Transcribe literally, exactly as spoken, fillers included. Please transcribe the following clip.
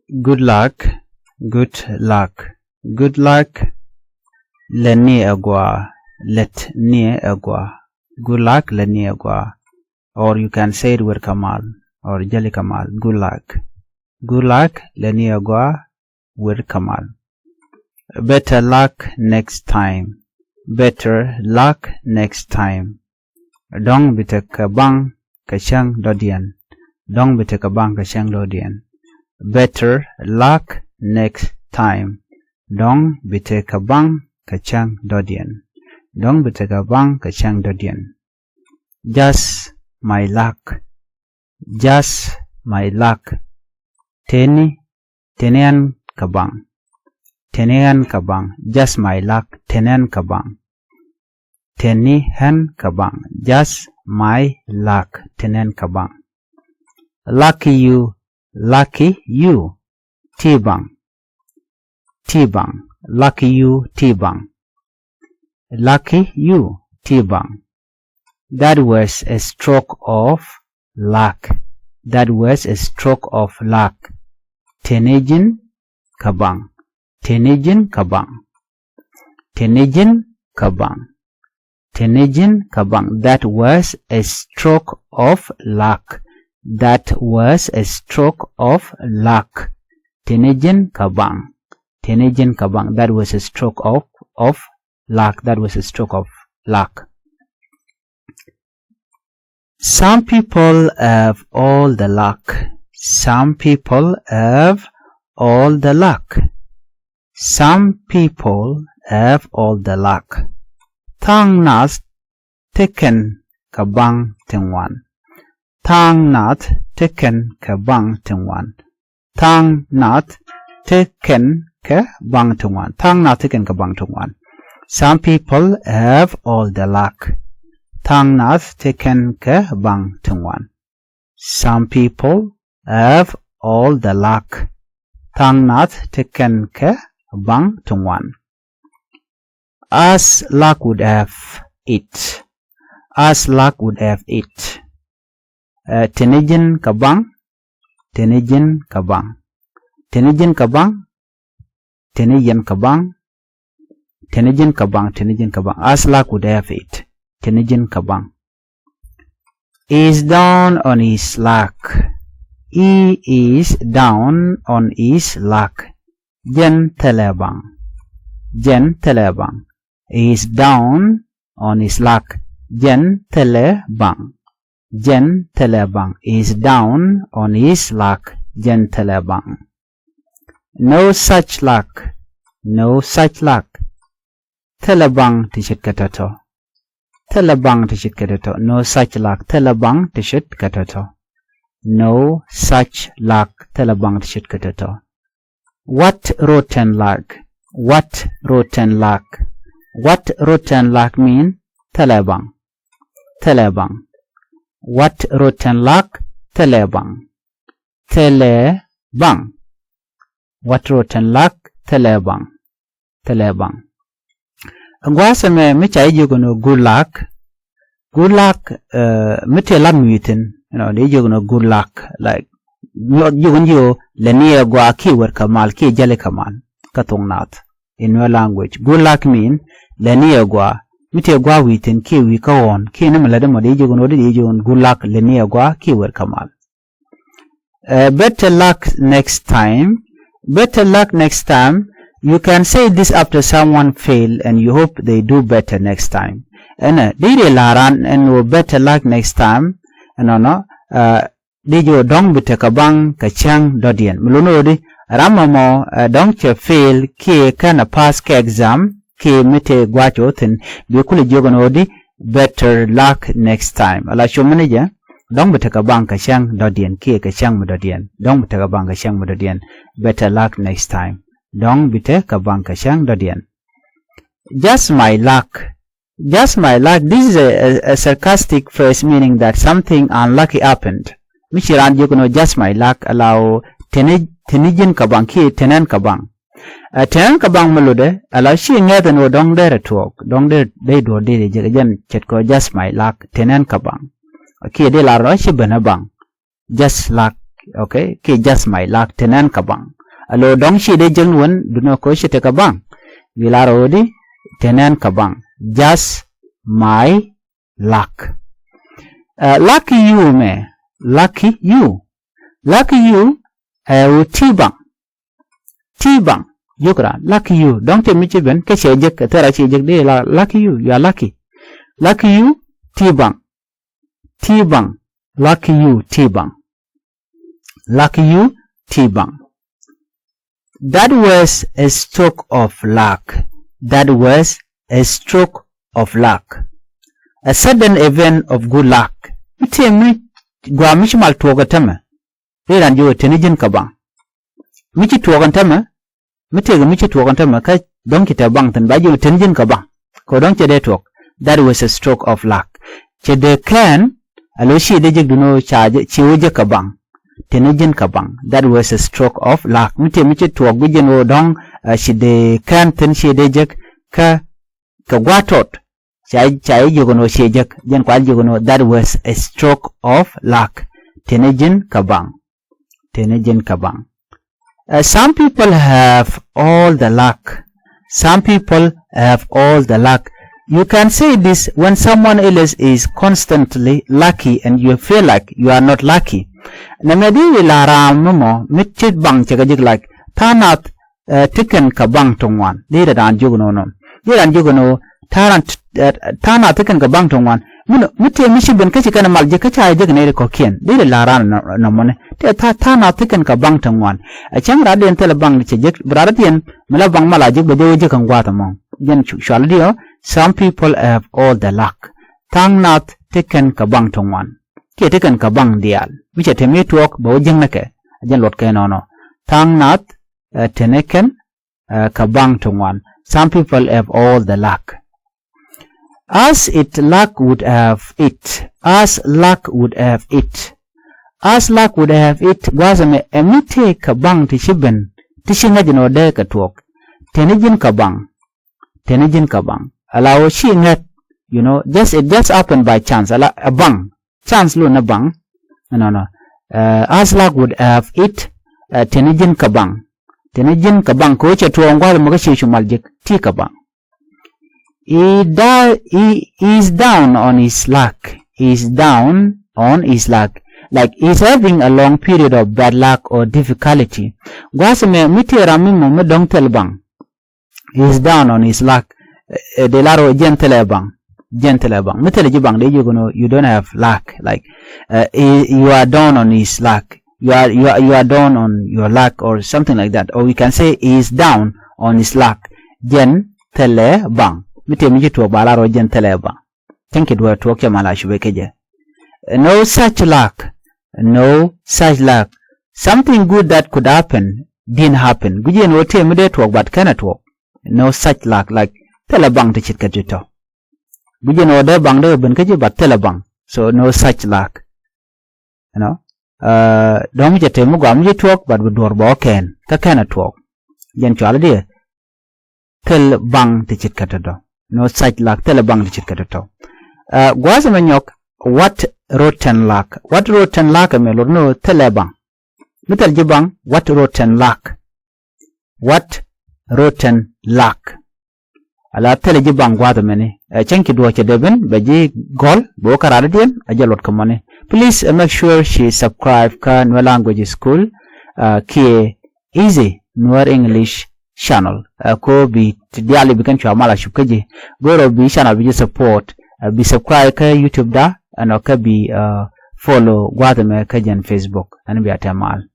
Good luck. Good luck. Good luck. Lät ni ɛ gɔaa. Lät ni ɛ gɔaa. Good luck. Lät ni ɛ gɔaa. Or you can say it with Kamal or Jali Kamal. Good luck. Good luck. Lät ni ɛ gɔaa with Kamal. Better luck next time. Better luck next time. Dɔ̱ŋ bi tekɛ baŋ kɛ cäŋ dɔ̱diɛn. Dɔ̱ŋ bi tekɛ baŋ kɛ cäŋ dɔ̱diɛn. Better luck next time. Dɔ̱ŋ bi tekɛ baŋ kɛ cäŋ dɔ̱diɛn. Dɔ̱ŋ bi tekɛ baŋ kɛ cäŋ dɔ̱diɛn. Just my luck. Just my luck. Teni, teni ɣän kɛ baŋ. Teni ɣän kɛ baŋ. Just my luck. Teni ɣän kɛ baŋ. Teni ɣän kɛ baŋ. Just my luck. Teni ɣän kɛ baŋ. Lucky you. Lucky you. Ti baŋ. Ti baŋ. Lucky you. Ti baŋ. Lucky you. Ti baŋ. That was a stroke of luck. That was a stroke of luck. Teni ji̱n kɛ baŋ. Teni ji̱n kɛ baŋ. Teni ji̱n kɛ baŋ. Teni ji̱n kɛ baŋ. That was a stroke of luck. That was a stroke of luck. Teni ji̱n kɛ baŋ. Teni ji̱n kɛ baŋ. That was a stroke of, of luck. That was a stroke of luck. Some people have all the luck. Some people have all the luck. Some people have all the luck. Tha̱a̱ŋ nath tekɛn kɛ baŋ ti ŋuan. Tha̱a̱ŋ nath tekɛn kɛ baŋ ti ŋuan. Tha̱a̱ŋ nath tekɛn kɛ baŋ ti ŋuan. Tha̱a̱ŋ nath tekɛn kɛ baŋ ti ŋuan. Some people have all the luck. Tha̱a̱ŋ nath tekɛn kɛ baŋ ti ŋuan. Some people have all the luck. Tha̱a̱ŋ nath tekɛn kɛ baŋ ti ŋuan. As luck would have it. As luck would have it. Ɛ, teni ji̱n kɛ baŋ. Teni ji̱n kɛ baŋ. Teni ji̱n kɛ baŋ. Teni ji̱n kɛ baŋ. Teni ji̱n kɛ baŋ. Teni ji̱n kɛ baŋ. As luck would have it. Teni ji̱n kɛ baŋ. He is down on his luck. He is down on his luck. Jɛn thilɛ baŋ. Jɛn thilɛ baŋ. He is down on his luck. Jɛn thilɛ baŋ. Jɛn thilɛ baŋ. He is down on his luck. Jɛn thilɛ baŋ. No such luck. No such luck. Thilɛ baŋ ti ce̱tkɛ tɔ̱tɔ̱. Thilɛ baŋ ti ce̱tkɛ tɔ̱tɔ̱. No such luck. Thilɛ baŋ ti ce̱tkɛ tɔ̱tɔ̱. No such luck. Thilɛ baŋ ti ce̱tkɛ tɔ̱tɔ̱. What rotten luck. What rotten luck. What rotten luck mean thilɛ baŋ. Thilɛ baŋ. What rotten luck. Thilɛ baŋ. Thilɛ baŋ. What rotten luck. Thilɛ baŋ. Thilɛ baŋ. Gua̱a̱th ɛmɛ mi ca ji̱ jiök ɛn ɣöö good luck. Good luck, ɛ, mi tëë lat mi wi̱i̱ thi̱n, you know, dee jiök ɛn ɣöö good luck. Like, nyuɔth jiök ɛn ji̱ ɣöö lɛ ni ɛ gɔaa kiɛ wër kɛ mal kiɛ jäli kɛ mal. Kä thok nath. In your language. Good luck mean lɛ ni ɛ gɔaa. Mi tëë gɔaa wi̱i̱ thi̱n kiɛ wi̱i̱ kä ɣɔ̱ɔ̱n. Kiɛ ni mi lät ɛmɔ dee jiök ɛn ɣöö dee jiök ɛn good luck lɛ ni ɛ gɔaa kiɛ wër kɛ mal. Uh, better luck next time. Better luck next time. You can say this after someone fail and you hope they do better next time. Ɛnɛ, di ri la ran ɛn wä better luck next time. Ɛnɔnɔ, uh, di jo dɔŋ bi tekɛ baŋ kɛ cäŋ dɔ̱diɛn. Mi lun wä di, ram mɔmɔ, uh, dɔŋ cɛ fail kiɛ kɛn a pass kɛ exam, kiɛ mi te guac wä thin, bi kulɛ jiök ɛn wä di, better luck next time. Ala cum ni jɛ, dɔ̱ŋ bi tekɛ baŋ kɛ cäŋ dɔ̱diɛn, kiɛ kɛ cäŋ mi dɔ̱diɛn. Dɔ̱ŋ bi tekɛ baŋ kɛ cäŋ mi dɔ̱diɛn. Better luck next time. Dɔ̱ŋ bi tekɛ baŋ kɛ cäŋ dɔ̱diɛn. Just my luck. Just my luck. This is a, a, a sarcastic phrase meaning that something unlucky happened. Mi ci raan jiök ɛn ɣöö just my luck, ala ɣöö teni, teni ji̱n kɛ baŋ kiɛ teni ɣän kɛ baŋ. Ɛ, teni ɣän kɛ baŋ mi lotdɛ, ala ci ŋäth ɛn ɣöö dɔ̱ŋ derɛ tuɔɔk, dɔ̱ŋ derɛ, derɛ duɔ̱ɔ̱r derɛ jek, jɛn ce̱tkɛ ɣöö just my luck, teni ɣän kɛ baŋ. Kiɛ dee lar ɣöö ci ben ɛ baŋ. Just luck, okay? Kiɛ just my luck, teni ɣän kɛ baŋ. Alo dɔ̱ŋ ci dee jek ni wen duni kɔ ci tekɛ baŋ. Wi̱i̱ lar ɣöö di te nɛn kɛ baŋ. Just my luck. Ɛ, lucky you mɛ. Lucky you. Lucky you ɛ ɣöö ti baŋ. Ti baŋ. Yök raan lucky you. Dɔ̱ŋ te mi ci ben kä cɛ jek kɛ thɛra ci jek dee la lucky you. You are lucky. Lucky you ti baŋ. Ti baŋ. Lucky you ti baŋ. Lucky you ti baŋ. That was a stroke of luck. That was a stroke of luck. A sudden event of good luck. Mi tëë mi gɔaa mi ci mal tuɔɔk ɛ tämɛ. Dee ran jiök ɛ teni ji̱n kɛ baŋ. Mi ci tuɔɔk ɛn tämɛ. Mi tëëkɛ mi ci tuɔɔk ɛn tämɛ kä dɔ̱ŋ ci te baŋ thi̱n ba jiök ɛ teni ji̱n kɛ baŋ. Kɛ dɔ̱ŋ cɛ dee tuɔɔk. That was a stroke of luck. Cɛ dee kɛn a lo̱ ci dee jek duni ca ci wä jek kɛ baŋ. Teni ji̱n kɛ baŋ. That was a stroke of luck. Mi tëë mi ci tuɔɔk bi ji̱n wä dɔ̱ŋ ci dee kɛn thi̱n ci dee jek kä kɛ gua̱a̱t tɔt. Ca ca i̱ jiök ɛn ɣöö ciɛ jek jɛn kual jiök ɛn ɣöö that was a stroke of luck. Teni ji̱n kɛ baŋ. Teni ji̱n kɛ baŋ. Uh, some people have all the luck. Some people have all the luck. You can say this when someone else is constantly lucky and you feel like you are not lucky. Nɛ mɛ di wi̱i̱ la raam mi mɔ mi ci baŋ cɛ kɛ jek like tha̱a̱ŋ nath ɛ ti kɛn kɛ baŋ ti ŋuan. Dee rɛ daan jiök nɔ nɔ. Dee raan jiök nɔ ta̱a̱ raan ti kɛn kɛ baŋ ti ŋuan. Mi tëë mi ci ben kä ci kɛn mal jek kä ca jek nɛ ri kɔ̱kiɛn. Dee rɛ la raan nɔ mɔni. Tëë ta̱a̱ na ti kɛn kɛ baŋ ti ŋuan. Ɛ cäŋ rat diɛn thilɛ baŋ cɛ jek bi rat diɛn mi la baŋ mal a jek bɛ jɛ wä jek kɛn gua̱a̱th ɛmɔ. Jɛn cual diɔ. Some people have all the luck. Tha̱a̱ŋ nath ti kɛn kɛ baŋ ti ŋuan. Kiɛ ti kɛn kɛ baŋ diaal mi cɛ te mi tuɔɔk bɛ wä jek nɛ kɛ. Jɛn luɔt kɛ nɔnɔ. Tha̱a̱ŋ nath ɛ teni kɛn ɛ kɛ baŋ ti ŋuan. Some people have all the luck. As it luck would have it. As luck would have it. As luck would have it. Gua̱a̱th ɛmɛ ɛ mi tëë kɛ baŋ ti ci ben ti ci ŋäc ɛn ɣöö dee kɛ tuɔɔk. Teni ji̱n kɛ baŋ. Teni ji̱n kɛ baŋ. Ala ɣöö ci ŋäc, you know, just, it just happened by chance. Ala ɛ baŋ. Chance lo ni baŋ. Nɔnɔ. As luck would have it. Teni ji̱n kɛ baŋ. Teni ji̱n kɛ baŋ kɛ ɣöö cɛ tuɔɔk gua̱a̱th mɔ kä ciɛ cu mal jek ti kɛ baŋ. He, da, he, he is down on his luck. He is down on his luck. Like he is having a long period of bad luck or difficulty. Gua̱a̱th mɛ mi tëë ram mi mɔ mi dɔ̱ŋ thil baŋ. He is down on his luck. Dee lar ɔ jɛn thilɛ baŋ. Jɛn thilɛ baŋ. Mi thilɛ ji̱ baŋ dee jiök nɔ you don't have luck. Like you are down on his luck. You are, you are, you are down on your luck or something like that. Or we can say he is down on his luck. Jɛn thilɛ baŋ. Mi tëë mi ji̱ tuɔɔk ba lar ɔ jɛn thilɛ baŋ. Thank you duɔ̱ɔ̱r tuɔɔk cɛ mal a cupɛ kecɛ. No such luck. No such luck. Something good that could happen didn't happen. Guic yɛn ɣöö tëë mi dee tuɔɔk but kɛnɛ tuɔɔk. No such luck. Like thilɛ baŋ ti ce̱tkɛ ti tɔ̱. Guic yɛn ɣöö dee baŋ dee ben kä ji̱ but thilɛ baŋ. So no such luck. You know. Dɔ̱ŋ mi cɛ tëë mi gɔaa mi ci tuɔɔk but bi duɔ̱ɔ̱r bɛ wä kɛn kä kɛnɛ tuɔɔk. Jɛn cual diɛ. Thil baŋ ti ce̱tkɛ tɔ̱tɔ̱. No such luck. Thil baŋ ti ce̱tkɛ tɔ̱tɔ̱. Gua̱a̱th ɛmɛ nyɔk what rotten luck. What rotten luck ɛmɛ lot ni ɣöö thilɛ baŋ. Mi thil ji̱ baŋ what rotten luck. What rotten luck. Ala thil ji̱ baŋ gua̱a̱th ɛmɛni. Ɛ cäŋ ci duɔ̱ɔ̱cɛ dee ben bɛ ji̱ gɔ̱l bɛ wä kä raadädiɛn a jɛ luɔt kä mɔni. Please make sure ci subscribe kä Nuer Language School kiɛ Easy Nuer English channel. Ɛ ko bi ti diaal i̱ bi kɛn cua mal a cup kä ji̱. Go̱o̱rɔ bi channel bi ji̱ support. Ɛ bi subscribe kä YouTube da ɛnɔ kä bi follow gua̱a̱th ɛmɛ kä jɛn Facebook. Ɛn bi a tɛm mal.